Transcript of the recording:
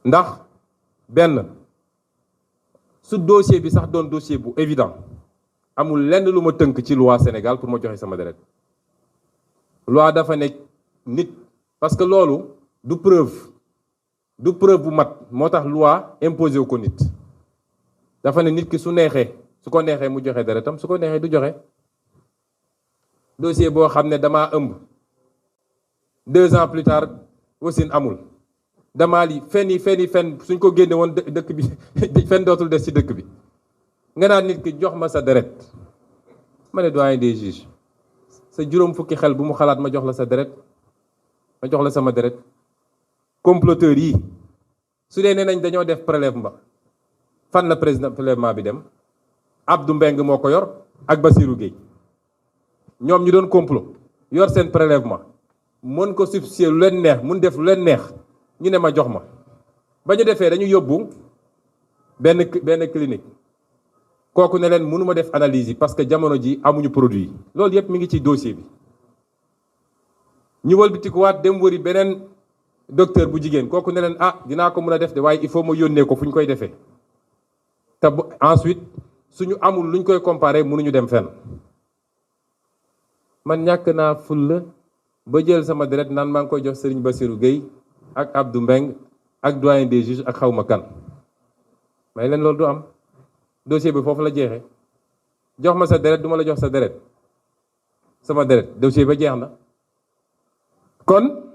ndax benn su dossier bi sax doon dossier bu évident amul lenn lu ma tënk ci loi Sénégal pour ma joxe sama deret loi dafa nekk nit parce que loolu du preuve bu mat moo tax loi imposé wu ko nit dafa ne nit ki su neexee su ko neexee mu joxe deretam su ko neexee du joxe dossier boo xam ne damaa ëmb 2 ans plus tard wasin amul damaa li fen suñ ko génne woon dëkk bi fen dootul des ci dëkk bi nga naan nit ki jox ma sa deret ma ne doyen des juges sa juróom fukki xel bu mu xalaat ma jox la sa deret ma jox la sama deret comploteurs yi su dee nee nañ dañoo def prélèvement fan la président prélèvement bi dem Abdou Mbengue moo ko yor ak Bassirou Gueye ñoom ñu doon complot yor seen prélèvement mën ko substituer lu leen neex mun def lu leen neex ñu ne ma jox ma ba ñu defee dañu yóbbu benn clinique kooku ne leen mënuma def analyse yi parce que jamono ji amuñu produit yi loolu yëpp mi ngi ci dossier bi ñu wëlbatikuwaat dem wëri beneen docteur bu jigéen kooku ne leen dinaa ko mën a def de waaye il faut ma yónnee ko fu ñu koy defee te ensuite suñu amul luñ koy comparer mënuñu dem fenn man ñàkk naa fulla ba jël sama deret naan maa ngi koy jox Serigne Bassirou Gueye ak Abdou Mbengue ak doyen des juges ak xawma kan may leen loolu du am dossier bi foofu la jeexee jox ma sa deret du ma la jox sa deret sama deret dossier ba jeex na kon